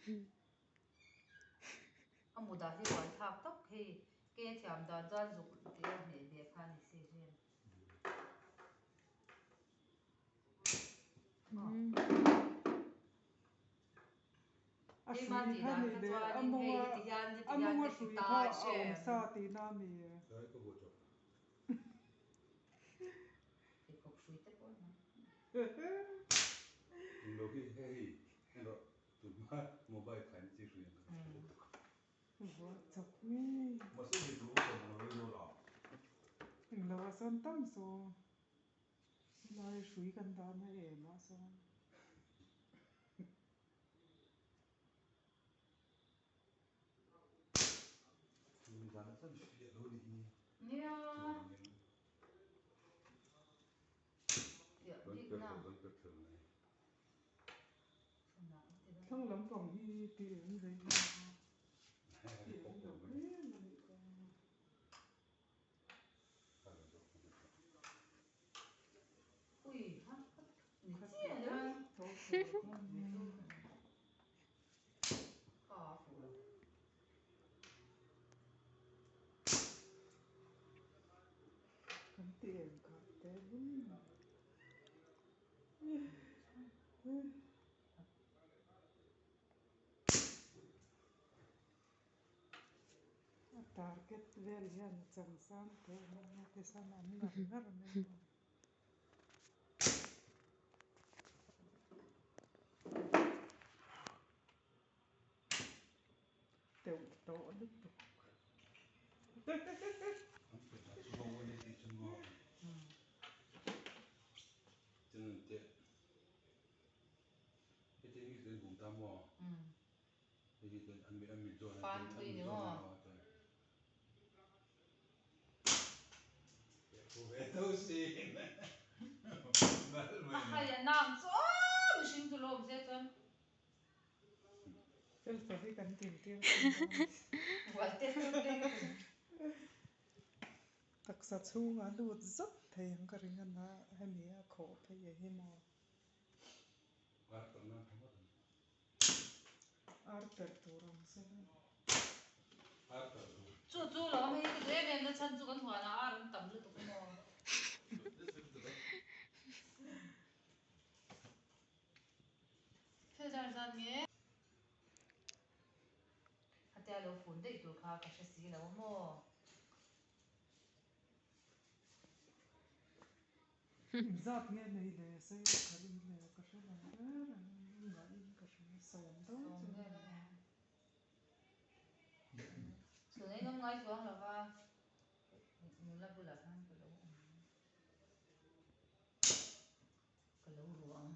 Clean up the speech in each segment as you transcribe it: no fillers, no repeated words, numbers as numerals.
A mu dah hi buai thlak tawp hei ke thiam dan chuan zuk tih a hmeh beh kha ni si hrem. A hrui kha ni leh a mawnga a mawnga hrui kha a awm sa tihna a mi e. Vuah chawp ngei. Englo ah sawn tam saw helai hrui kan dahna em ah sawn. Thlang lampang hi tih eng rei a tih eng lo em a nih kha. Kan ti eng kha te lum. A target vel hian a chang sang tawh mai a tichuan an ngar ngar mai a. Teuh tawh lutuk. Fan tui ni maw? A hai a nang chu aw mihring chu lawm se chuan. Fel fel hi kan din tir thin a. Taksa chhungah lut zat thei ang ka ring a na hemi a khawh phei e hi maw. Ar perh tur ang se la. Chu chu lo hei ka duh em em na chhan chu kan huanah ar an tam lutuk maw. Thil zar zan nge? Khatia lo fun daih tur kha ka hre si lo maw? Zat nge nei le sei rawh ka ring le ka hre lo ber ang ngaihin ka hre sawm dawn chu a ni. Chhun ei ngam ngai chuang lo va, nula bulah khan ka lo awm. Ka lo ru ang.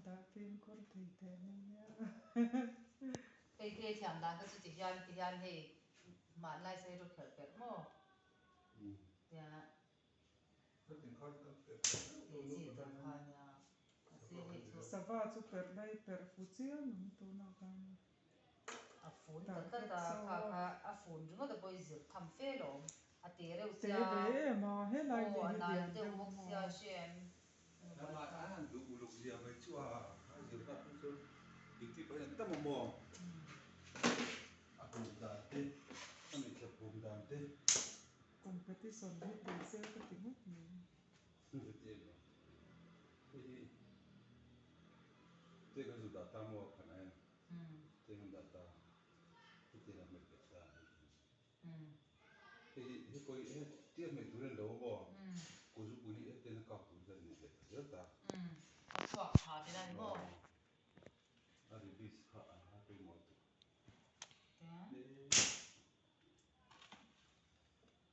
Dah fimkhur thei teh mai nia. Hei khi thiam dan kha chu ti hian ti hian hei hmanlai sei ru kherh perh maw tia tih chi tur kha nia mahse hei chu. Sava chu perh lai perh fu chiang ang tunah khan. A fun ta tlat a, kha kha a fun ringawt a pawh i zir tham fe lawm, a te reuh sia, aw a nal deuh bawk sia hre em. Competition hi ti se ka ti ngawt mai. A chhuak tha te la ni maw?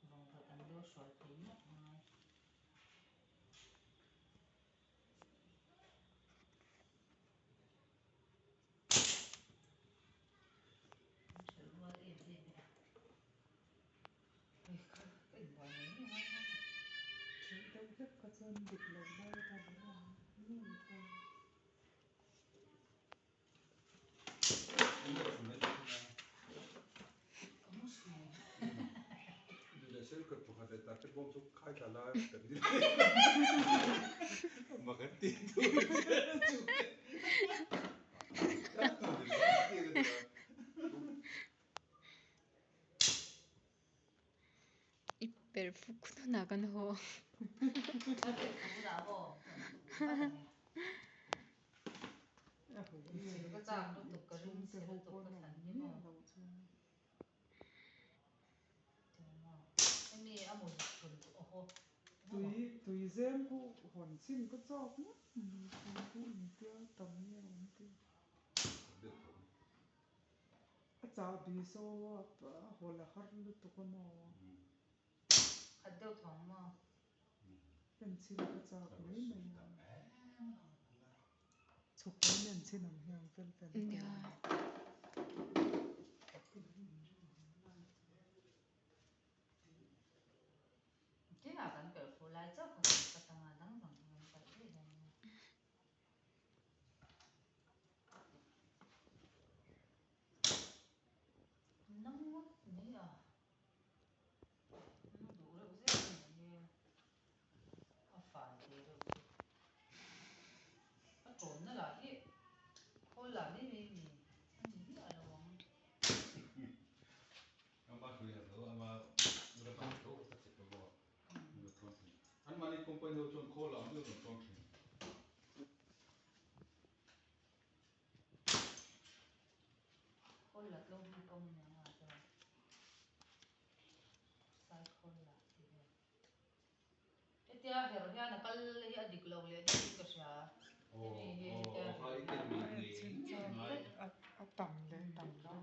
Vawngkhat an deuh hruai phei mawp mai. Theih deuh hlek kha chuan dik lo lai kha a lo awm ngei ta. A ho e Inchhir ka chak lutuk ka ring chhungte chhe ho lutuk pawn ka awm thlan hi miah maw. lo chuan. Hemi a mut thun chu awhaw. Tui tui zem khu hawn chhin ka chak ngawt mai tui khu engtia tam nge awm tih. A chahbi saw a hawl a har lutuk a maw. Khat deuh thawng maw. En chhin ka chak mai mai a. Chhuk pawn en chhin ang hian fel fel ta. Tinah kan perh fuh lai chauh kha kan cut anga dang dang kha kan palh daih dawn nia. Nang ngawt mai a. Na duh reuh zel a nih hi. A fal te reuh chu. A tawnna lah hi khawl lah mai mai mi a ni miah lo ang. Khawl la tlo bik awm ania nga chuan sai khawl la tih vel. Hetia her hian a kal hi a dik lo leh deuhin ka hria. Hemi hi hetia her hian A tam leh tam lo.